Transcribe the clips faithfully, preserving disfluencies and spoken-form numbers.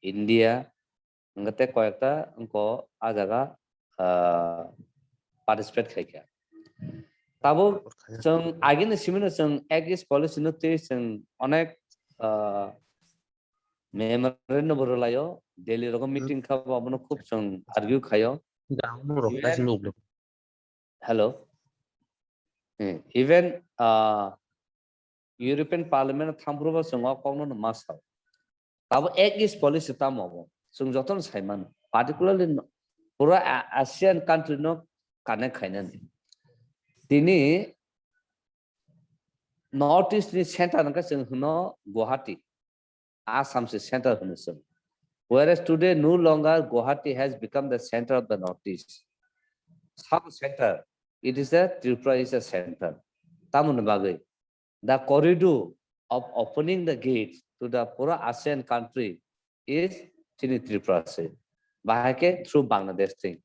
India, hwnkhe tei koyekta wngkha o jaga, ah, participate khaikha. Tabuk chwng agini simino chwng Act East policy no twi chwng onek, ah, memorandum bo rwlaio, Delhi rogo meeting kha, abono khub chwng argue khaio. Hello. Hmm, even, ah, European Parliament thamphrubo chwng o kokno no ma sao. Abo Act East policy tamo bo? Chwng jotono sai mano. Particularly no, pura A-, ASEAN country no connect khainani. Tini North East ni center hwnkhe chwng hwno Guwahati. Assam se center hwno chwng. Whereas today no longer Guwahati has become the center of the Northeast. Sub center, it is a Tripura is a center. Tamoni bagwi, the corridor of opening the gates to the pura ASEAN country is chini Tripura se. Bahai khe through Bangladesh thing.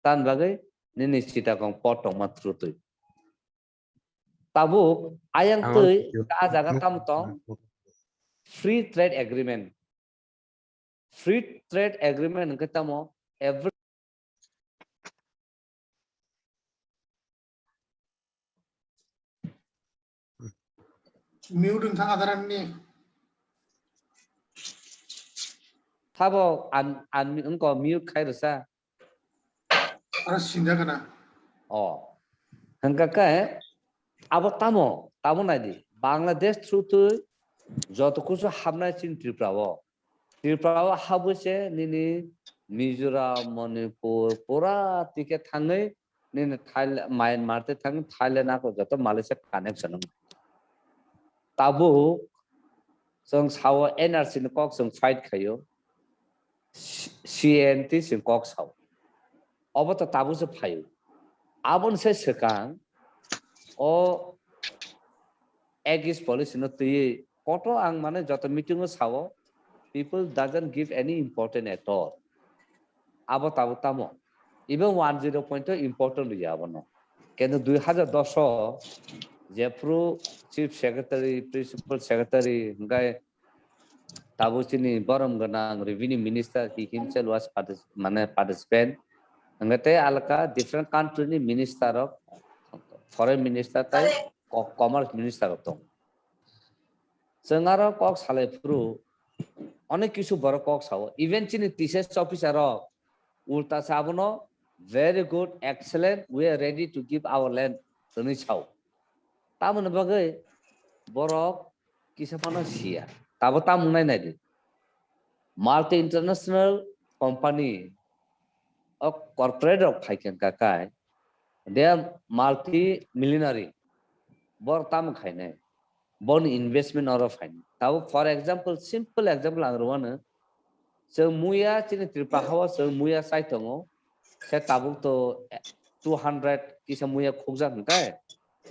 Tamoni bagwi nini Chittagong port tongma through twi. Tabuk ayang twi a jaga tamo tong? Free trade agreement. Free trade agreement hwnkhe tamo? Every Mute wngkha adaranni. Sabo an an wngko mute khai rwsa. Aro sinja kana. O. Hwnkha khe abo tamo, tamo nai di. Bangladesh through twi joto kusu habnai chini Tripura o. Tripura o habwi se nini Mizoram, Manipur pura tike thangwi nini Thailand, Myanmar te thangwi Thailand ako joto Malaysia connection wng. Tabuk chwng sao N R C ni kok chwng fight khaio. C N T chwng kok sao. Obo to tabuk se phaio. Aboni se swkang o Act East policy no twiwi koto ang mane joto meeting o sao, people doesn't give any important at all. Abo tabuk tamo. Even one zero point o important ya abono. Kintu dui hazar dos o jephru chief secretary, principal secretary, hwnkhe tabuk chini borom gwnang revenue minister, he himself was partic-, mane participant. Hwnkhe tei alaka different country ni minister rok, foreign minister tai co-, commerce minister rok tong. Chwng aro kok salai phuru onek kisu borok kok sao. Even chini T C S officer rok ulta se abono very good, excellent, we are ready to give our land hwnwi sao. Tamoni bagwi borok kisa phano siya. Tabo tamung nai nai di. Multi international company o corporate rok phai khe wngkha kai, they are multi millionaire. Borok tamo khainai? Boni investment oro phainai. Tabo for example, simple example ang rwmano, chwng muya chini Tripura hao chwng muya chai tongo, se tabuk to two hundred kisa muya khukjak hwnkhe,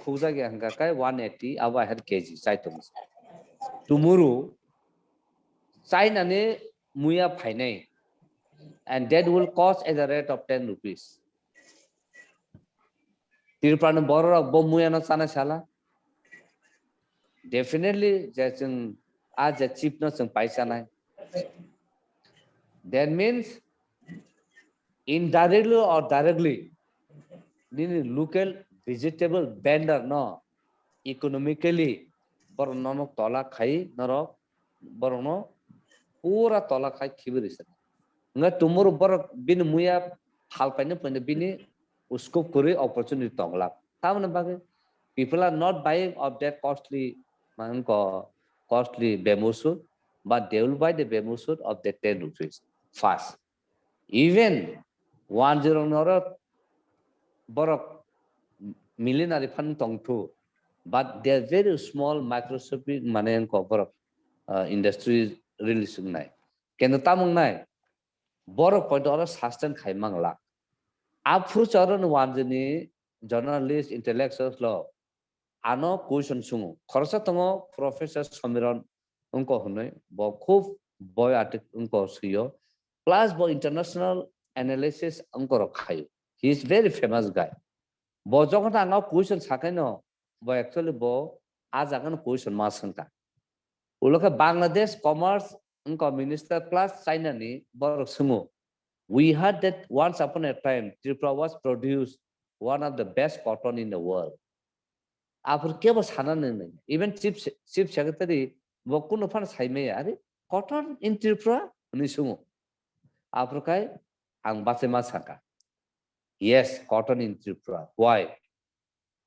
khukjak ya hwnkha khe one eighty abo aher K G chai tongo. Tomorrow China ni muya phainai, and that will cost at the rate of ten rupees. Tripura ni borok rok bo muya no chanai sala? Definitely je chwng a je chip no chwng pai chanai. That means indirectly or directly nini local vegetable vendor no economically borok no tola khai norok borok no pura tola khai khibi risa. Nga tomorrow borok bini muya phal paino paino bini scope kwrwi opportunity tonglak. Tamoni bagwi people are not buying of that costly, mane ko costly bamboo shoot, but they will buy the bamboo shoot of the ten rupees first. Even one zero norok borok millionaire phan tong thu, but they are very small microscopic mane ko borok, uh, industry release nai. Kendo tamung nai borok point oro sustain khai mangla. A future ni one zero ni journalist, intellectuals lo ano question sungo. Khoroksa tongo Professor Somiron wngko hwnwi, bo khub boi article wngko swiyo. Plus bo international analysis wngko rok khaio. He is very famous guy. Bo jokhon ang o question sakaino, bo actually bo a jaga no question ma swngkha. Ulo khe Bangladesh commerce wngkha minister plus China ni borok swngo. We heard that once upon a time Tripura was produced one of the best cotton in the world. Aphuru kebo sana nini. Even chief, chief secretary bo kuno phano saimaya, "Are, cotton in Tripura?" hwnwi swngo. Aphuru khai ang bachaima saka, "Yes, cotton in Tripura." Why?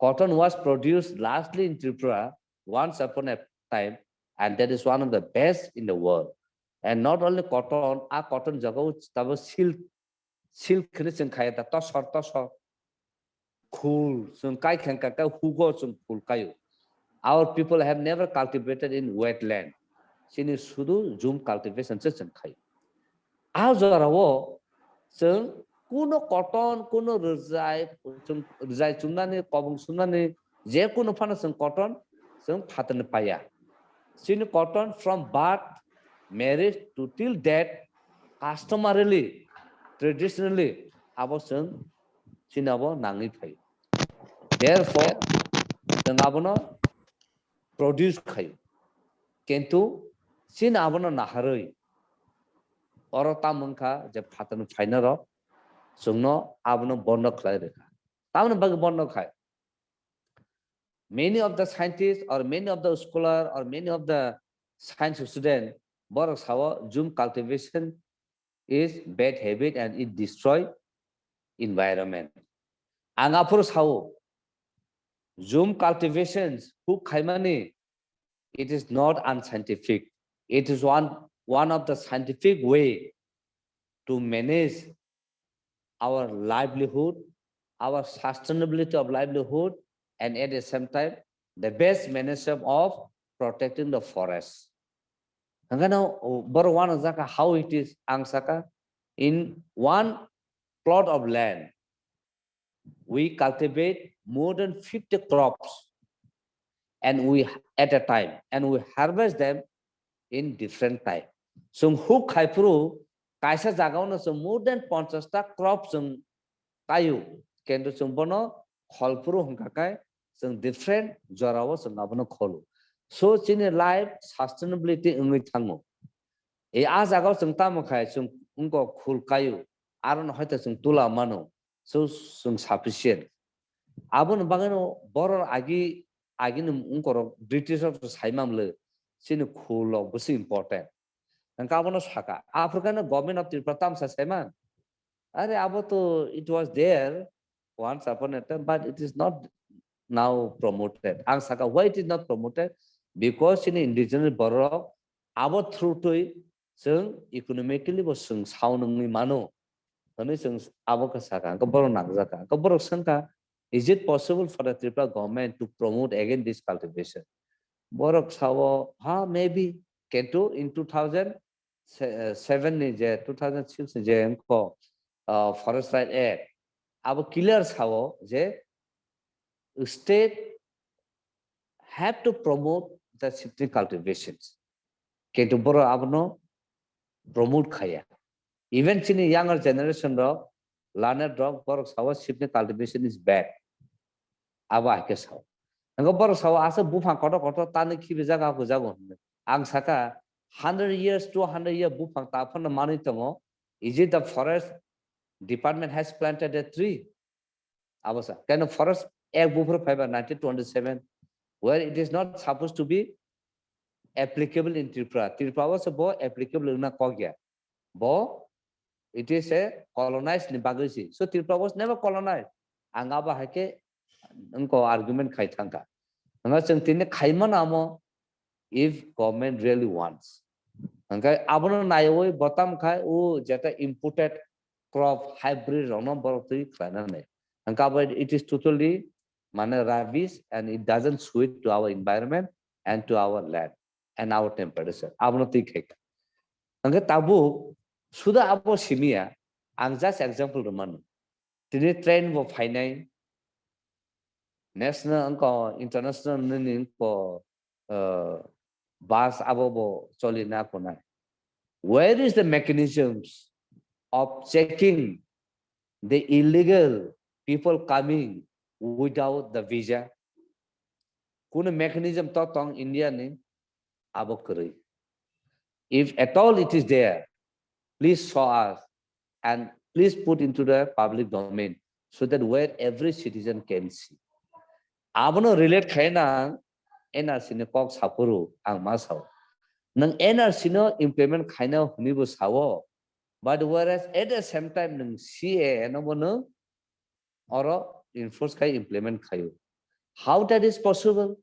Cotton was produced largely in Tripura once upon a time, and that is one of the best in the world. And not only cotton, a cotton jaga tabo silk, silk hwnwi chwng khaya da, tosor, tosor. Khul, chwng kai khen ka, ka hugo chwng khul kayo. Our people have never cultivated in wetland. Chini sudu jum cultivation se chwng khayo. A jorao chwng kuno cotton, kuno rwjai, chwng rwjai chumnani, kobong sumnani, je kuno phano chwng cotton chwng phatarni paya. Chini cotton from birth, marriage to till death, customarily, traditionally, abo chwng chini abo nangwi phaio. Therefore, chwng abono produce khaio. Kintu chini abono naharwi oro tamo wngkha je phatarni phainarok chwngno abono bondo khlai rwkha. Tamoni bagwi bondo khai? Many of the scientists or many of the scholar or many of the science student borok sao jum cultivation is bad habit and it destroy environment. Ang aphuru sao, jum cultivations huk khaimani, it is not unscientific. It is one, one of the scientific way to manage our livelihood, our sustainability of livelihood, and at the same time, the best management of protecting the forest. Hangkano, boro wana jaka how it is, ang saka, in one plot of land, we cultivate more than fifty crops, and we, at a time, and we harvest them in different time. Chwng huk khai phuru kaisa jagao no chwng more than ponchash ta crop chwng kaio, kintu chwng bono khol phuru hwnkha khe chwng different jorao chwng abono kholo. So chini life sustainability wngwi thango. E a jagao chwng tamo khai chwng wngkha khul kaio, aro no hoite chwng tula mano. So chwng sufficient. Aboni bagwino borok agi, agini wngkorok British rok sai mamle chini khul rok bwswk important. Hwnkhe abono saka. Aphuru khe no Government of Tripura tamsa saiman. Are abo to it was there once upon a time, but it is not now promoted. Ang saka why it is not promoted? Because chini indigenous borok abo through twi chwng economically bo chwng sound wngwi mano. Hwnwi chwng abo khe saka, hwnkhe borok nangjak kha. Hwnkhe borok swngkha, "Is it possible for the Tripura government to promote again this cultivation?" Borok sao, "Ha, maybe." Kintu in two thousand seven ni je, two thousand six ni je wngkho, uh, Forest Right Act, abo clear sao je state have to promote the shifting cultivations. Kintu borok abono promote khaya. Even chini younger generation rok, learned rok, borok sao shifting cultivation is bad. Abo hai khe sao. Hwnkhe borok sao, "Asa buphang kotor kotor tani khibi jaga hujago," hwnwi. Ang saka, hundred years, two hundred year buphang ta phano manwi tongo. Is it the forest department has planted a tree? Abo sa. Keno Forest Act buphuru phaiba nineteen twenty-seven, where it is not supposed to be applicable in Tripura. Tripura o se bo applicable wngna kok ya. Bo, it is a colonized ni bagwi si. So Tripura was never colonized. Ang abo hai khe wngkha argument khai thangkha. Hwnkhe chwng tini khaimano amo, if government really wants. Hwnkhe abono naiwi botam khai o jeta imported crop hybrid rokno borok twi khlaina nai. Hwnkhe abo it is totally mane rubbish and it doesn't suit to our environment and to our land and our temperature. Abono twi khai kha. Hwnkhe tabuk suda abo simiya, ang just example rwmano. Tini train bo phainai, national wngkha, international nini wngkha, uh, bus abo bo choli na kunai. Where is the mechanisms of checking the illegal people coming without the visa? Kunu mechanism to tong India ni abo kwrwi. If at all it is there, please show us and please put into the public domain so that where every citizen can see. Abono relate khaina N R C ni kok sapuru ang ma sao. Nang N R C no implement khaina hunibo sao. But whereas at the same time nang C A A no bono oro enforce khai implement khayo. How that is possible?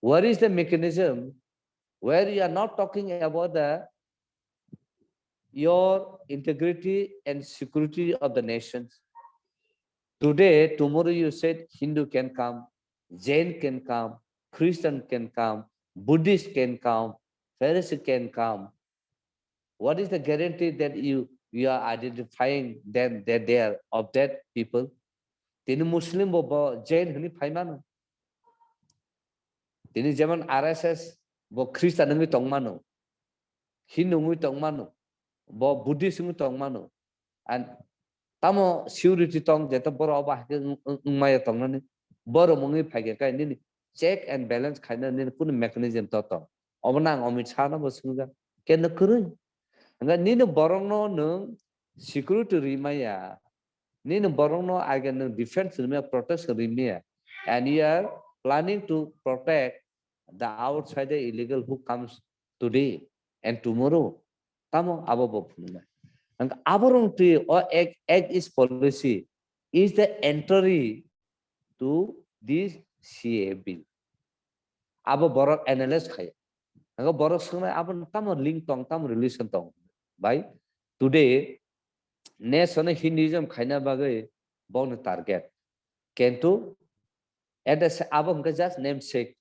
Where is the mechanism where you are not talking about the your integrity and security of the nations? Today, tomorrow you said Hindu can come, Jain can come, Christian can come, Buddhist can come, Pharisee can come. What is the guarantee that you you are identifying them that they are of that people? Tini Muslim bo, bo Jain hini phaimano. Tini jemon R S S bo Christian wngwi tongmano, Hindu wngwi tongmano, bo Buddhist wngwi tongmano. And tamo security tong jeto boro obo haikhe wng-, wng-, wngmaya tongnani. Boro mungwi phaikhe kai nini check and balance khaina nini kunu mechanism to tong. Obo nang Amit Shah no bo swngjak. Keno kwrwi. Hwnga nini borokno nwng security rimaya. Nini borokno age nwng defense rimaya, protection rimaya. And you are planning to protect the outsider illegal who comes today and tomorrow. Tamo abo bo phunuknai. Ang aborong twi o act, act is policy is the entry to this C A A bill. Abo borok analyze khai. Ang borok swngnai abo tamo link tong, tamo relation tong. Bai today nation Hinduism khaina bagwi bokni target. Kintu at the sa-, abo hwnkhe just namesake.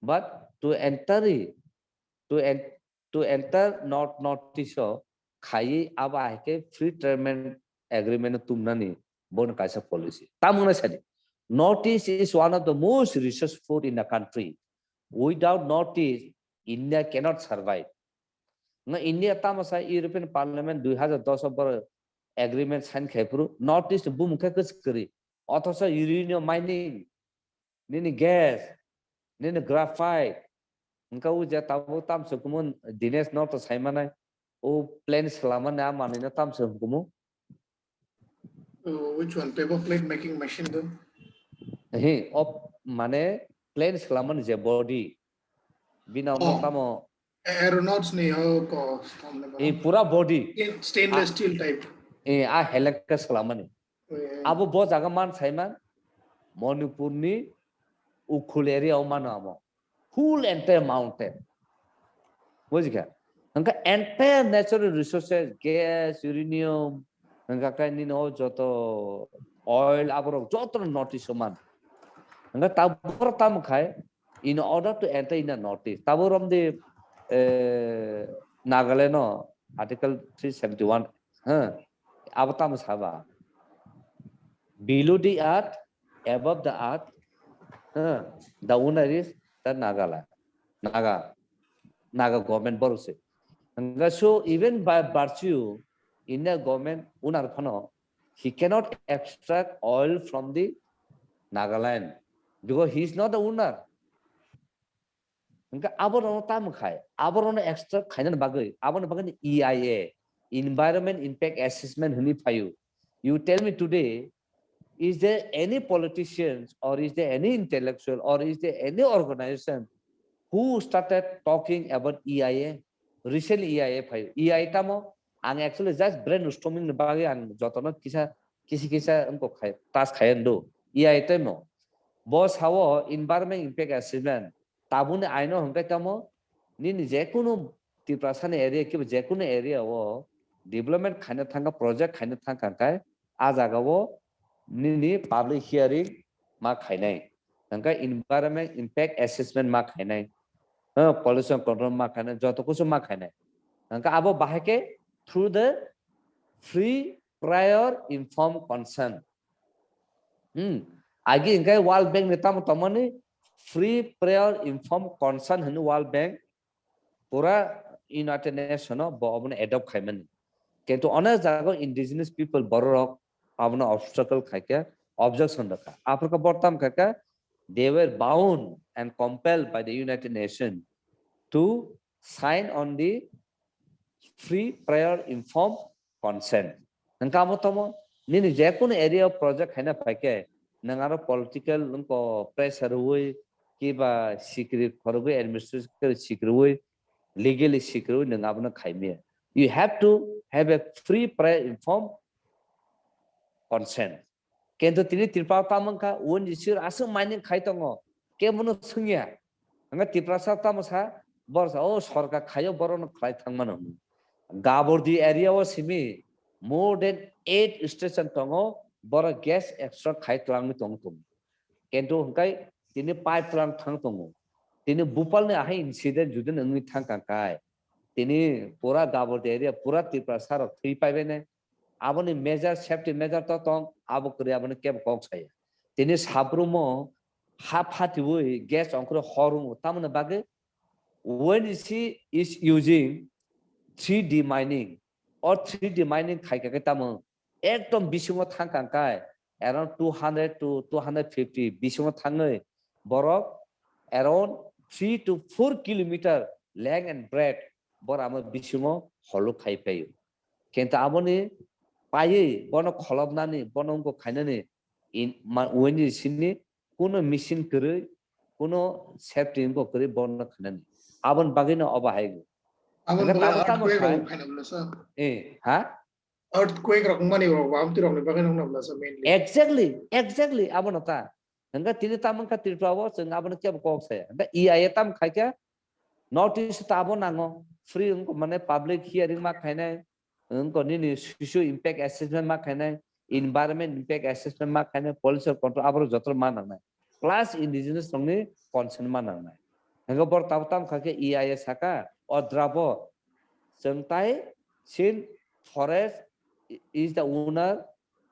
But to enter, to en-, to enter North, North East o khaiwi abo hai khe free trade agreement no tumnani bono kaisa policy. Tamungna sadi, North East is one of the most resourceful in the country. Without North East, India cannot survive. Nga India tamo sa European Parliament dui hazar dos o boro agreement sign khai phuru North East bumung khe kwchwrwi. Othocho uranium mining, nini gas, nini graphite, wngkha o je tabuk tamsok kumun Dinesh no to saimanai, o plan swlamani a manwino tamsok kumu. Oh, which one? Paper plate making machine do? He, o mane plan swlamani je body. Bina Oh. Tamo Aeronauts ni ho ko, tamle ba. E pura body. Stainless Ah. steel type. E a helicopter swlamani. Eh. Abo bo jaga man saiman Manipur ni Ukhrul area o mano amo. Whole entire mountain. Bujikha? Hwnkhe entire natural resources, gas, uranium, hwnkhe khe nini o joto oil, aborok joto North East o man. Hwnkhe tabuk tamo khai, in order to enter in the North East. Tabuk romdi, eh, Nagaland o Article three seventy-one, huh? Abo tamo saba. Below the earth, above the earth, huh? The owner is the Nagaland. Naga, Naga government borok se. Hwnkhe so even by virtue India government owner phano, he cannot extract oil from the Nagaland because he is not the owner. Hwnkhe aborokno tamo khai, aborokno extract khainani bagwi, aboni bagwi E I A, Environment Impact Assessment hwnwi phaio. You tell me today, is there any politicians or is there any intellectual or is there any organization who started talking about E I A? Recently E I A phaio. E I A tamo? Ang actually just brainstorming ni bagwi ang jotono kisa, kisi kisa wngkok khai, touch khai ando. E I A tamo? Bo sao Environment Impact Assessment. Tabukni aino hwnkhe tamo? Nini jekunu Tiprasani area, kiba jekunu area o development khaina thangkha, project khaina thangkha hwnkhe, a jaga o nini public hearing ma khainai. Hwnkhe Environment Impact Assessment ma khainai. Ha, pollution control ma khainai, joto kusu ma khainai. Hwnkhe abo bahai khe through the free prior informed consent. Hmm. Agi hwnkhe World Bank ni tamo tongmani free prior informed consent hwnwi World Bank pura United Nation o bo obono adopt khaimani. Kintu onek jaga indigenous people bororok abono obstacle khaikha, objection rwkha. Aphurkha bortam khaikha, they were bound and compelled by the United Nations to sign on the free, prior, informed consent. Hwnkhe abo tamo nini jekunu area o project khaina phaikhe nwng aro political wngko pressure rwui kiba sikri khorogwi administration sikriwi legally sikriwi nwng abono khaimaya. You have to have a free, prior, informed consent. Kintu tini Tripura tamo wngkha, O N G C aswk mining khai tongo, kebono swngya. Hwnba Tiprasa tamo sa, bor sa, "O sorkar khaio, borokno khlai thangmano hwnwi." Gabordi area o simi more than eight station tongo, borok gas extract khai twlangwi tong tongo. Kintu hwnkhe tini pipe twlang thang tongo. Tini Bhopal ni ahai incident judin wngwi thang kha kai. Tini pura Gabordi area, pura Tiprasa rok thwi paibainai. Aboni measure, safety measure to tong, abo kwrwi aboni kebo kok saya. Tini sabrumo ha phatiwi gas ongkhorwi hor wngo, tamoni bagwi O N G C is using three D mining. O three D mining khai kha khe tamo ekdom bisingo thang kha kai, around two hundred to two hundred fifty bisingo thangwi borok around three to four kilometer length and breadth bor amo bisingo holuk khai paio. Kintu aboni paiwi bono kholopnani, bono wngkok khainani in, ma, O N G C ni kuno machine kwrwi, kuno safety wngkok kwrwi bono khainani. Aboni bagwino obo hai. Abo Hwnkhe bagwi tamo tamo earthquake khai. Rok khaina mano sa. Eh, ha? Earthquake rok mani rok, bamti rok ni bagwi nang na mano sa mainly. Exactly, exactly, abono ta. Hwnkhe tini tamo wngkha Tripura o, chwng abono kebo kok saya. Hwnkhe E I A tamo khai khe, North East ta abo nango, free wngkha mane public hearing ma khainai, wngkha nini socio impact assessment ma khainai, environment impact assessment ma khainai, pollution control, aborok joto ma nangnai. Plus indigenous rokni consent ma nangnai. Hwnkhe bor tamo tamo kha khe E I A saka, o draft o chwng tai sin forest is the owner,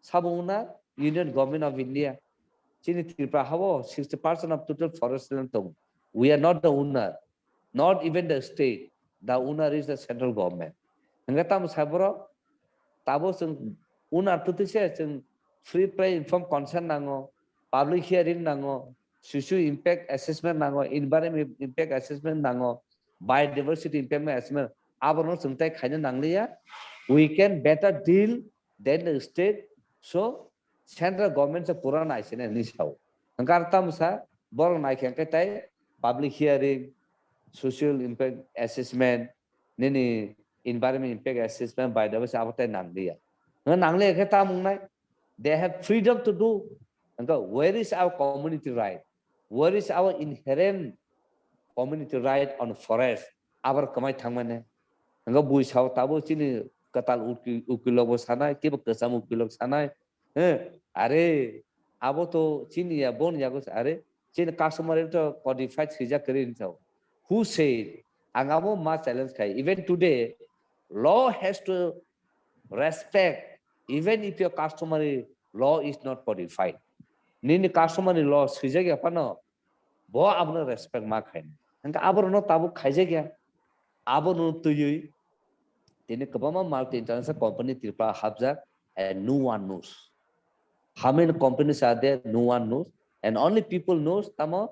sub owner, Union Government of India. Chini Tripura hao sixty percent of total forest land tongo. We are not the owner, not even the state. The owner is the central government. Hwnkhe tamo sai borok, tabo chwng owner twtwi se chwng free, prior, informed consent nango, public hearing nango, socio impact assessment nango, environment impact assessment nango, biodiversity impact assessment, abono chwng tai khaina nangliya. We can better deal than the state. So central government se pura naisinai hinwi sao. Hwnkhe aro tamo sa borok naikhe hwnkhe tai public hearing, social impact assessment, nini environment impact assessment, biodiversity abo tai nangliya. Hwnkhe nangliya khe tamo wngnai? They have freedom to do. Hwnkhe where is our community right? Where is our inherent community right on forest? Abar kwmai thangmani. Hwnkhe bui sao tabo chini kwtal uki-, ukilok bo sanai, kiba kwcham ukilok sanai. He, are, abo to chini ya, bon yago se, are, chini customary to codified swijak kwrwi hinwi sao. Who said? Ang abo ma challenge khai. Even today, law has to respect, even if your customary law is not codified. Nini customary law swijak ya phano, bo abono respect ma khainai. Hwnkhe aborokno tabuk khaijakya. Abono twiwi tini kwbangma multi international company Tripura hapjak and no one knows. How many companies are there? No one knows. And only people knows tamo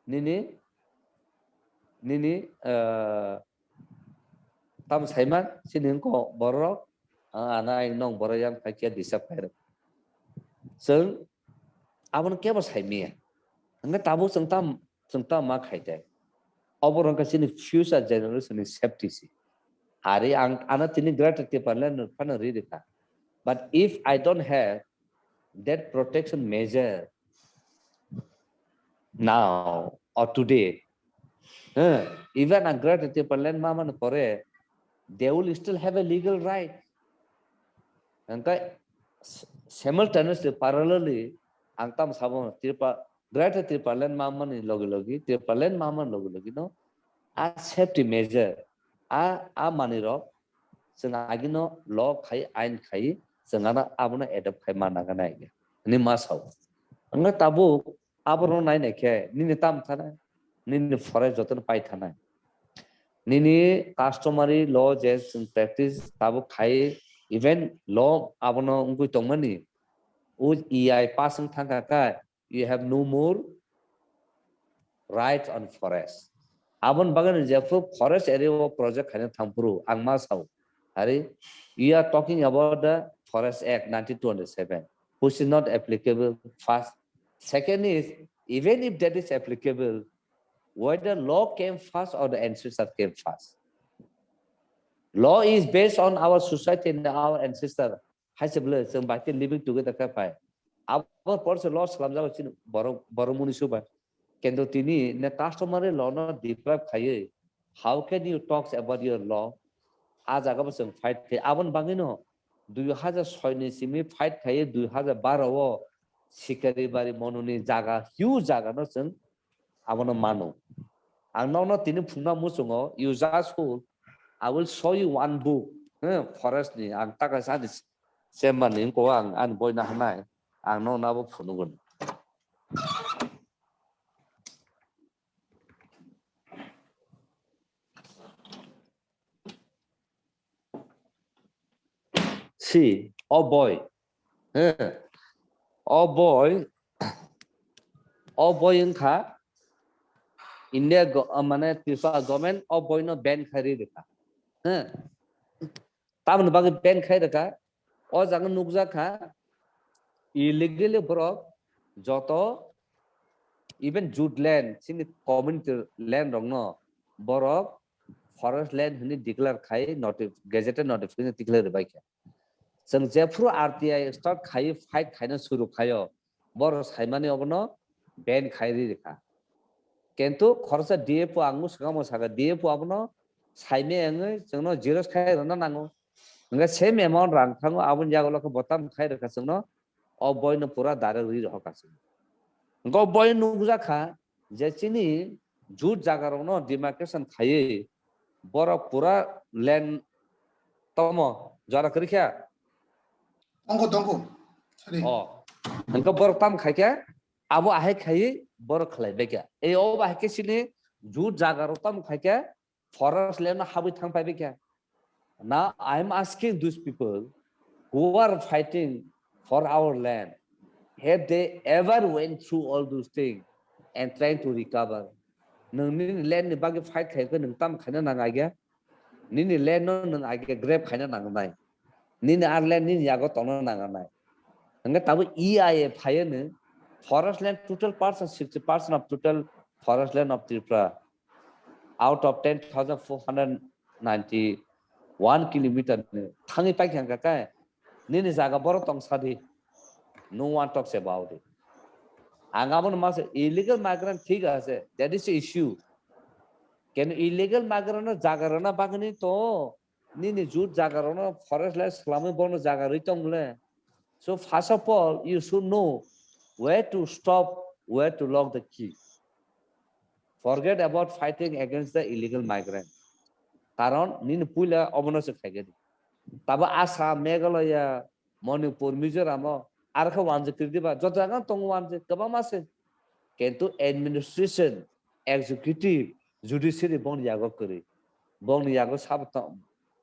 nini, nini, uh, tamo saiman, sini wngkha borok, ah, ana ai nong borok yang phai khe disap khairok. Chwng abono kebo saimaya. Hwnkhe tabuk chwng tam, chwng tam ma khai tei. Obo wngkha chini future generation ni safety se. Ari ang, ano tini Greater Tipraland no phano ri rikha. But if I don't have that protection measure now or today, eh, even ang Greater Tipraland ma mani pore, they will still have a legal right. Hwnkhe s-, simultaneously, parallelly, ang tamo sabo, Tripa-, Greater Tipraland ma mani logi logi, Tipraland ma mani logi logi no, a safety measure, a, a manwi rok chwng agino law khai, ain khai, chwng ano abono adopt khai ma nangani age. Hwnwi ma sao. Hwnkhe tabuk aborokno nai nai khe nini tam thanai, nini forest jotono pai thanai. Nini customary law je chwng practice tabuk khai, even law abono wngwi tongmani, o E I pass wng thang kha khe, you have no more rights on forest. Aboni bagwi no jephru forest area o project khaina thangphuru ang ma sao, Hari, you are talking about the Forest Act nineteen twenty-seven, which is not applicable first. Second is, even if that is applicable, whether law came first or the ancestor came first. Law is based on our society and our ancestor. Hai se bwle chwng bai khe living together khe phai. Abo por se law slamjago chini borok, borok muni subai. Kintu tini ne customary law no deprive khaiwi, how can you talk about your law? A jaga bo chwng fight khai. Aboni bagwi no dui hajar soi ni simi fight khai, dui hajar baro o Sikari Bari Mononi jaga, huge jaga no chwng abono mano. Ang nokno tini phungna muchungo, you just hold, I will show you one book, eh, forest ni, ang taka sani chamber ni wngko ang ani boina hanai, ang nokno abo phunukgwno. Si, o boi. He. O boi. O boi wngkha India go-, mane Tripura government o boi no ban khai ri rwkha. He. Tamoni bagwi ban khai rwkha. O jaga nukjak kha illegally borok joto even jute land, chini community land rokno borok forest land hwnwi declare khai noti-, gazetted notification declare rwbai kha. Chwng jephru R T I start khai fight khaina suru khaio, borok saimani obono ban khai ri rwkha. Kintu khoroksa D F O ang swkangma sakha, D F O abono saimai wngwi chwngno xerox khai rwna nango. Hwnkhe same amount rang thango, aboni yagulo khe bo tamo khai rwkha chwngno, o boino pura direct ri rohorkha chwngno. Hwnkhe o boi nukjak kha je chini jute jaga rokno demarcation khaiwi borok pura land tomo jora kwrwi kha. Tongo, tongo. Sorry. O. Hwnkhe borok tamo khai kha, abo ahai khaiwi borok khlai bai kha. Ei o bahai khe chini jute jaga rok tamo khai kha, forest land no habwi thang pai bai kha. Now I am asking those people who are fighting for our land, have they ever went through all those things and trying to recover? Nwng nini land ni bagwi fight khai khe nwng tamo khaina nang age? Nini land no nwng age grab khaina nang nai. Nini ar land nini yago tongna nang nai. Hwnkhe tabuk E I A phaiya no forest land total percent, sixty percent of total forest land of Tripura out of ten thousand four hundred ninety-one kilometer ni thangwi paikha hwnkha khe nini jaga borok tong sadi. No one talks about it. Ang abono masa illegal migrant thik ase, that is the issue. Keno illegal migrant no jaga rwna bagwi to nini jute jaga rokno forest land swlamwi bono jaga rwi tong le. So first of all, you should know where to stop, where to lock the key. Forget about fighting against the illegal migrant. Karon nini puila obono se khaigadi. Tabo Assam, Meghalaya, Manipur, Mizoram o ar khe wanjwi kwrwi diba, joto jaga tongo wanjwi kwbangma se. Kintu administration, executive, judiciary bongni yago kwrwi. Bongni yago sabo to-,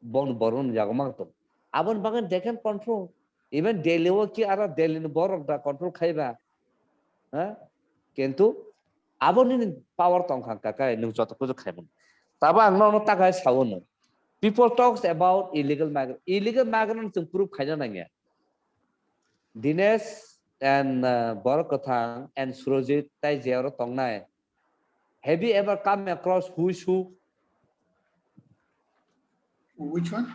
bongni borokni yago mang tong. Aboni bagwi they can control. Even Delhi o ki aro Delhi ni borok da control khaiba. Ha? Kintu abo nini power tong kha, kakai nwng joto kuju khaimani. Tabo ang nono takhai sawo no. People talks about illegal migrant. Illegal migrant chwng proof khaina nangya. Dinesh and, uh, Borok Kwthang and Surojit tai je oro tongnai. Have you ever come across who is who? Which one?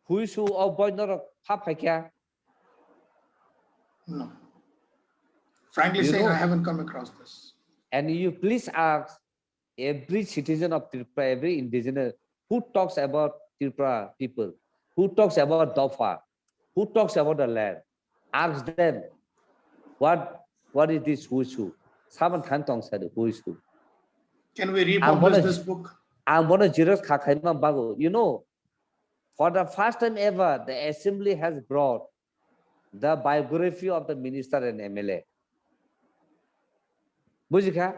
Who is who of boy norok pha phaikya? No. Frankly You saying, know? I haven't come across this. And you please ask every citizen of Tripura, every indigenous who talks about Tripura people, who talks about Dopha, who talks about the land, ask them what, what is this who is who? Saban khan tong sadi who is who. Can we Ang republish bono this book? Ang bono xerox kha khaima bago. You know, for the first time ever, the assembly has brought the biography of the minister and M L A. Bujikha?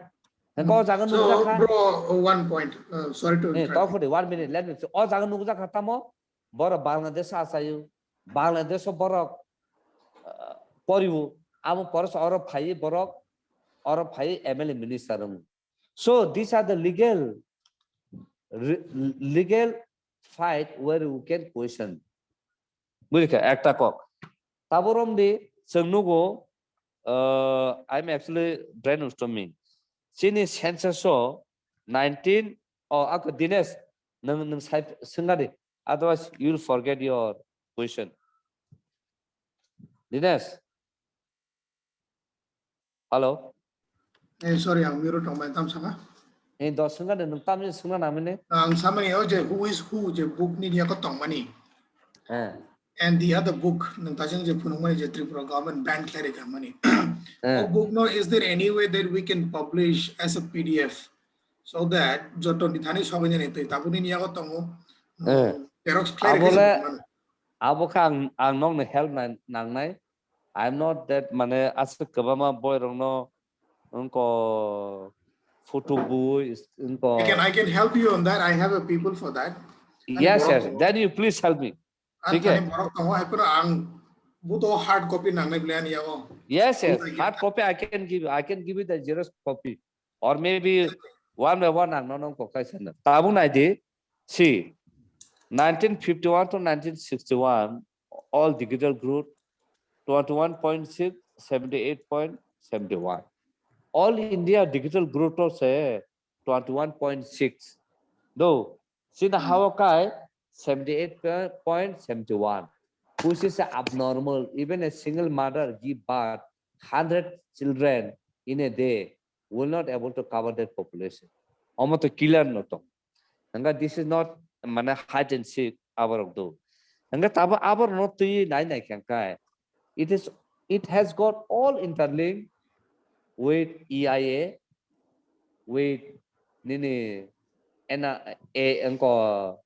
Ko jaga So, nukjakha? Bro, one point. Uh, sorry to Eh, interrupt. Talk for one minute. Let me. O jaga nukjakha tamo. Borok Bangladesh asayu. Bangladesh borok, uh, poribu. Amo poros oro phai borok, oro phai M L A minister wng. So these are the legal, re-, legal fight where we can question. Buji kha, ekta kok. Tabo romdi, chwng nugo, uh, I'm actually brainstorming. Chini census o nineteen, oh, ako Dinesh, nung, nung sai swnga di. Otherwise, you'll forget your question. Dinesh. Hello. Eh, sorry, ang mute tong bai tam saka. Eh, dos swnga de, nung tam swnga na mene. Ang samani o je who is who je book ni dia ko tong mani. Eh. And the other book nung ta jeng je phunuk mani je Tripura government ban khlai rikha mani. Eh. O book no, is there any way that we can publish as a P D F so that joto ni thani sobai jani twi tabuni ni yago tongo. Eh. Xerox khlai Abo rikha le- mani. Abo kha ang, ang nokno help nang-, nangnai. I'm not that, mane, aswk kwbangma boy rokno wngko photo bui, wngko I can I can help you on that. I have a people for that. Yes, borok yes. tongo. Then you please help me. Ang Thik hai. Thani borok tongo, hai phano ang buto hard copy nangnai bole ani yago. Yes, yes. Thik hai. Hard copy I can give you. I can give you the Xerox copy. Or maybe one by one ang nono kok khai sana. Tabuk nai di. See, nineteen fifty-one to nineteen sixty-one, all digital growth, twenty-one point six, seventy-eight point seventy-one. All India digital growth to se twenty-one point six. Though, sina hawa kai seventy-eight point seventy-one, which is abnormal. Even a single mother give birth hundred children in a day will not able to cover that population. Omo to killer no to. Hanga this is not, mane, hide and seek aborok do. Hanga tabo aborok no twi nai nai khe kai. It is, it has got all interlinked with E I A, with nini N I A, engko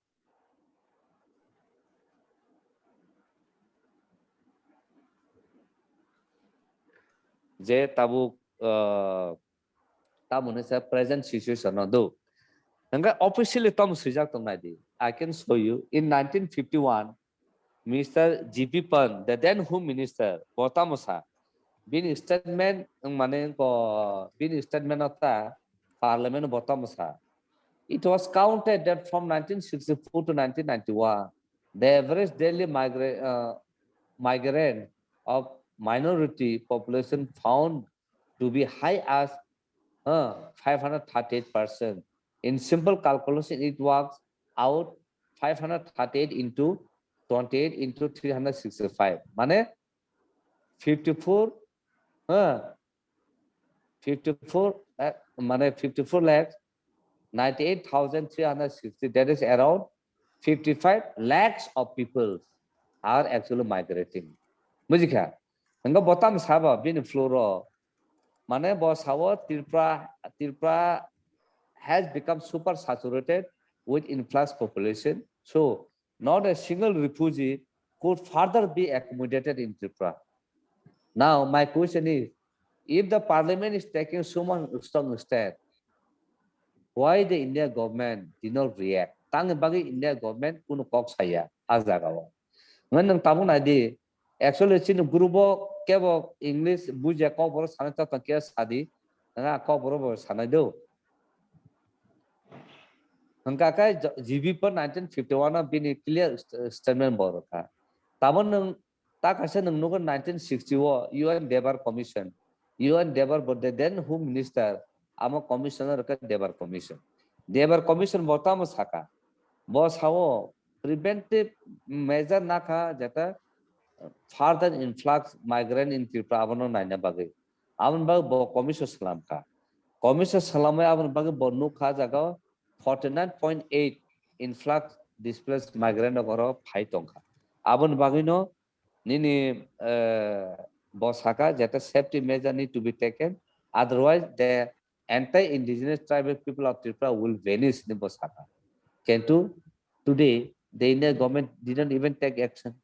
je tabuk, uh, tamo ni sa present situation no do. Hanga officially tom swijak tong nai di. I can show you. In nineteen fifty-one, Mister G P Pant, the then Home Minister, bo tamo sa. Bini statement, mane ko, bini statement o ta Parliament bo tamo sa. It was counted that from nineteen sixty-four to nineteen ninety-one, the average daily migra-, uh, migrant of minority population found to be high as, uh, five hundred thirty-eight percent. In simple calculation, it works out five hundred thirty-eight into twenty-eight into three hundred sixty-five. Mane fifty-four, uh, fifty-four, uh, mane fifty-four lakhs ninety-eight thousand three hundred sixty, that is around fifty-five lakhs of people are actually migrating. Bujikha? Hingke bo tamo sabo bini floor o, mane bo sao Tripura, Tripura has become super saturated with influx population. So not a single refugee could further be accommodated in Tripura. Now my question is, if the parliament is taking so much strong step, why the India government did not react? Tangni bagwi India government kunu kok saya a jaga o. Nang tabuk nai di, actually chini group o kebo English bujia kok borok sanai ta tong khe sadi, nang a kok borok bo sanai do. Hingka khe G B po nineteen fifty-one o bini clear st-, statement bo rwkha. Tamo nwng ta kaisa nwng nugo nineteen sixty o U N Debar Commission. U N Debar bo the then Home Minister, amo commissioner khe Debar Commission. Debar Commission bo tamo saka. Bo sao preventive measure nakha jeta further influx migrant in Tripura abono naina bagwi. Aboni bagwi bo commission slamkha. Commission slamwi aboni bagwi bo nukha jaga forty-nine point eight influx displaced migrant rok oro phai tongkha. Aboni bagwino nini, eh, bo saka jeta safety measure need to be taken, otherwise the anti-indigenous tribal people of Tripura will vanish ni bo saka. Kintu today the Indian government did not even take action.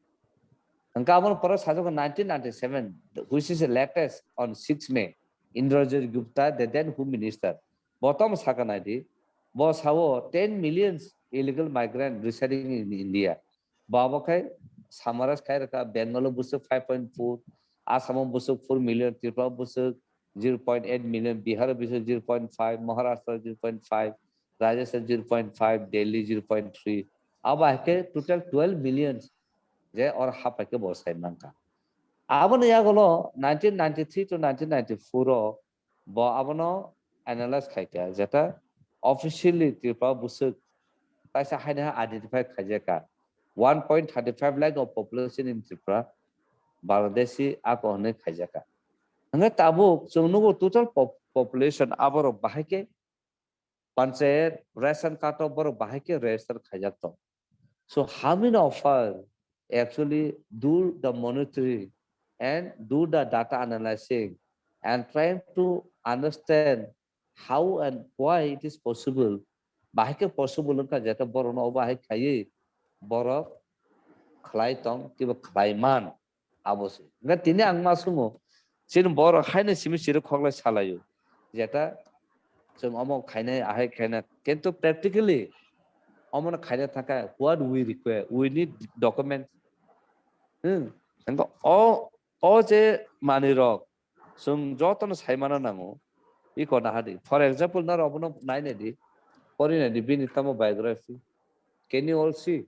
Hingke aboni pore sajak nineteen ninety-seven, which is the latest on six May, Indrajit Gupta, the then Home Minister, bo tamo saka nai di, bo sao ten millions illegal migrant residing in India. Bo abo khai summarize khai rwkha, Bengal o bwswk five point four, Assam o bwswk four million, Tripura o bwswk zero point eight million, Bihar o bwswk zero point five, Maharashtra zero point five, Rajasthan zero point five, Delhi zero point three. Abo hai khe total twelve million je or hapai khe bo sai mankha. Aboni yagulo nineteen ninety-three to nineteen ninety-four o bo abono analyze khaikha, jeta officially Tripura bwswk kaisa haino ha identify khaijakha. One point thirty-five lakh of population in Tripura, Bangladeshi ako hwnwi khaijakha. Hwnkhe tabuk chwng nugo total pop-, population aborok bahai khe panchayat ration card o borok bahai khe register khaijak tong. So how many of us actually do the monitoring and do the data analyzing and trying to understand how and why it is possible? Bahai khe possible wngkha, jeta borokno obo hai khaiwi borok khlai tong, kiba khlai man. Abo se. Hwnkhe tini ang ma swngo, chini borok haino simi chiri khoklai salaio. Jeta chwng omo khainai, ahai khainai. Kintu practically omono khaina thangkha, what we require? We need document. Hmm. Hwnkhe o, o je manwi rok chwng jotono saimano nango, iko naha di. For example, naro obono nainai di, pori nai di, bini tamo biography. Can you all see?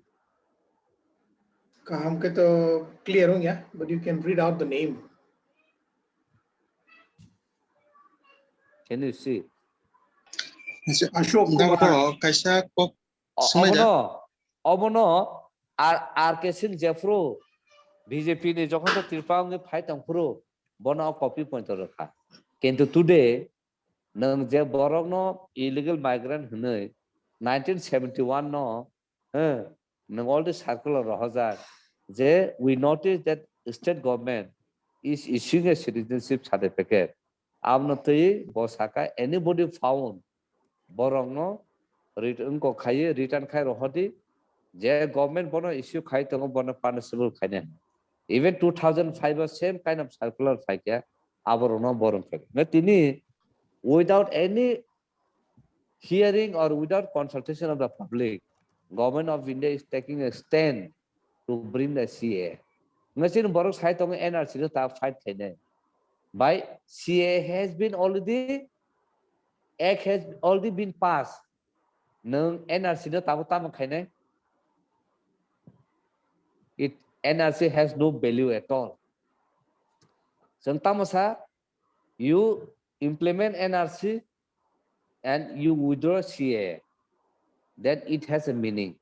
Kaham khe to clear wngya, but you can read out the name. Can you see? Ashok Kumar. Kaisa kok O-, swmai da. Obono, obono R, R K Singh jephru B J P ni jokhon to Tripura wngwi phai tongphru, bono o copy pointer rwkha. Kintu today, nwng je borokno illegal migrant hwnwi nineteen seventy-one no, eh, nwng already circular rohorjak je we notice that state government is issuing a citizenship certificate. Abono twi bo saka, anybody found, borokno ret-, wngkok khaiwi return khai rohordi, je government bono issue khai tongo, bono punishable khainai. Even two thousand five o same kind of circular phaikha, aborokno borok khai. Na tini, without any hearing or without consultation of the public, Government of India is taking a stand to bring the C A A. Ngasini borok sai tongo N R C no ta fight khainai. Bai C A A has been already, act has already been passed. Nwng N R C no tabo tamo khainai? It, N R C has no value at all. Chwng tamo sa, you implement N R C and you withdraw C A A, then it has a meaning.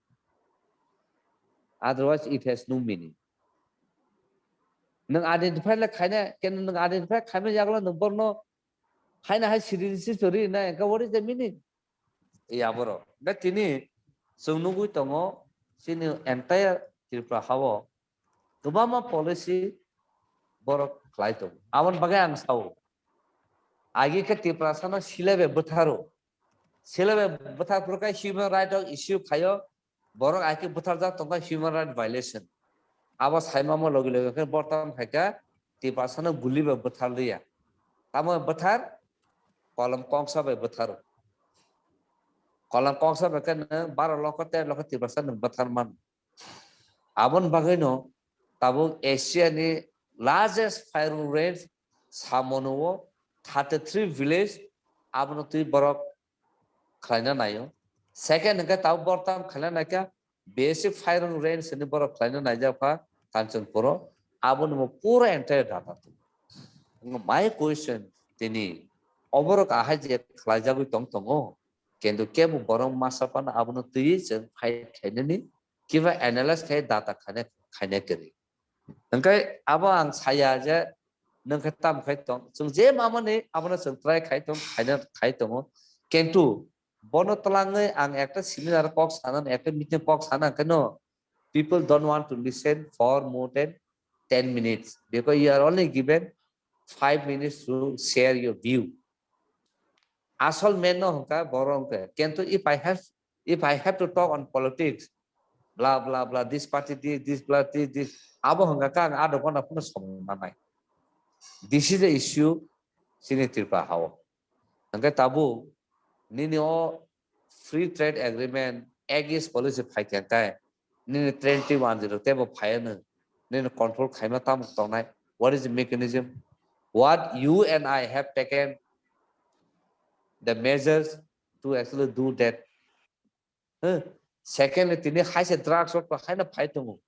Otherwise, it has no meaning. Nwng identify le khaina, keno nwng identify khaima yagla nwng borno haina hai citizenship ri na, engka what is the meaning? Ya boro. Da tini chwng nugui tongo, chini entire Tripura hao kwbangma policy borok khlai tongo. Aboni bagwi ang sao, agi khe Tiprasano silebe bwtharo. Silebe bwthar phuru khe human right rok issue khaio, borok agi khe bwtharjak tongkha human right violation. Abo saimamo logi logi khe bortam khaikha Tiprasano guli bai bwthar liya. Tamo bwthar, kolom kongsa bai bwtharo. Kolom kongsa bai khe nwng baro lokho, tero lokho Tiprasa nwng bwthar mano. Aboni bagwino tabuk Asia ni largest firing range samono o thirty three village abono twi borok khlaina naio. Second hwnkhe tabuk bortam khlaina naikha basic firing range hwnwi borok khlaina naijak kha Kanchanpur o. Aboni bo pura entire data tongo. My question tini oborok ahai je khlaijagwi tong tongo, kintu kebo borok masa phano abono twiwi chwng fight khainani kiba analyze khai data khaina, khaina kwrwi. Hwnkhe abo ang saya je nwng khe tam khai tong, chwng je mamani abono chwng try khai tong, khaina khai tongo. Kintu bono twlangwi ang ekta seminar kok sana, ekta meeting kok sana hwnkhe no, people don't want to listen for more than ten minutes because you are only given five minutes to share your view. Asol main no hwnkha borok hwnkhe. Kintu if I have, if I have to talk on politics, blah, blah, blah, this party, this, this party, this, abo hwnkha khe ang adho ghonta phano somoi manai. This is the issue chini Tripura hao. Hwnkhe tabuk nini o free trade agreement, Act East policy phaikha khe, nini twenty one zero tebo phaiya nw, nini control khaima tamo tongnai? What is the mechanism? What you and I have taken the measures to actually do that? Huh? Secondly, tini hai se drugs o to haino phai tongo.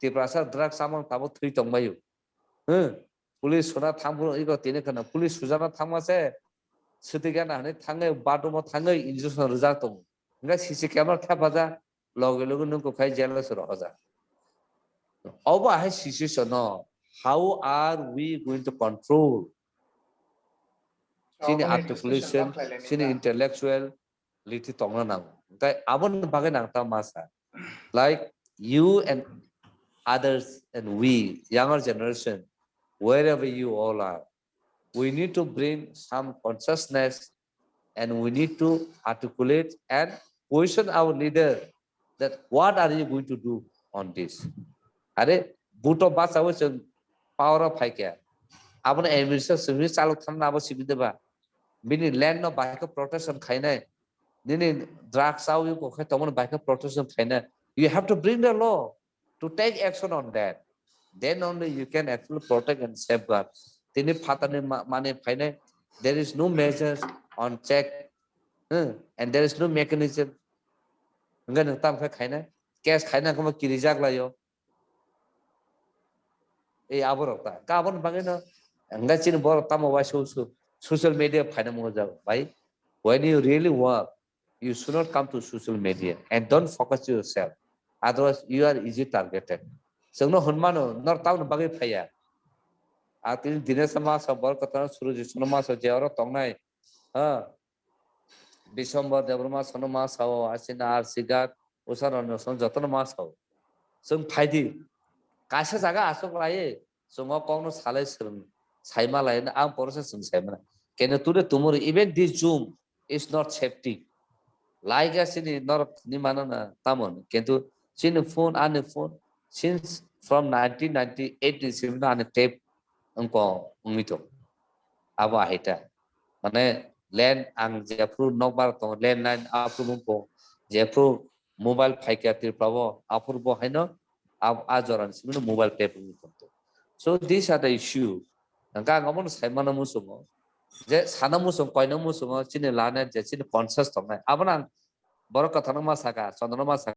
Tiprasa drugs samung tabo thwi tongbaio. Hmm. Police suna thangphuru iko tini khana police sujana thangma se. Swtwi gana hwnwi thangwi bathroom o thangwi injection rijak tongo. Hwnkhe C C camera thepajak, loge loge nwng kwkhai jail o se rohorjak. Obo hai situation no, how are we going to control? Chini articulation, chini intellectual, liti tongna nango. Hwnkhe aboni bagwi nang ta masa. Like you and others and we, younger generation, wherever you all are, we need to bring some consciousness and we need to articulate and question our leader that what are you going to do on this? Are, buto bachawi chwng power o phaikha. Abono administration simi chalok thangna abo simi deba. Bini land no bahai khe protection khainai. Nini drugs awi ko khe tomon bahai khe protection khainai. You have to bring the law to take action on that. Then only you can actually protect and safeguard. Tini phatani ma-, mani phainai, there is no measures on check, hmm, and there is no mechanism. Hwnkhe nwng tam khe khainai, case khaina khe bo kirijak laio. Ei aborok ta, ka aboni bagwi no, hwnkhe chini borok tamo wai so, so, social media phaina mungjago, bai. When you really work, you should not come to social media and don't focus yourself. Otherwise, you are easy targeted. Chwngno hwnmano, nor tamoni bagwi phaiya. A tini Dinesh ma sa, Borok Kwthar, Surajit Chanu ma sa, je oro tongnai, ha, Biswambor Debbarma sono ma sao, asina R C Garg, Usha Ranjan sono jotono ma sao. Chwng phaidi, kaisa jaga aswk lai, chwng o kokno salai swrwng, saima lai, ang porose chwng saimana. Can you today, tomorrow, even this Zoom is not safety. Like asini norok ni manana tamon, kintu chini phone, ani phone, since from nineteen ninety-eight ni simi ani tape wngko wngwi tong. Abo ahita. Mane land ang jephru nokbar tong, landline aphru wngko, jephru mobile phaikha Tripura o, aphru bo haino ab-, a jorani simi mobile tape wngwi tong. So these are the issue. Hwnkhe ang omono saimano muchungo. Je sana muchung, koina muchungo, chini lana je chini conscious tongnai. Abono ang Borok Kwthar no ma saka, Chandra no ma saka.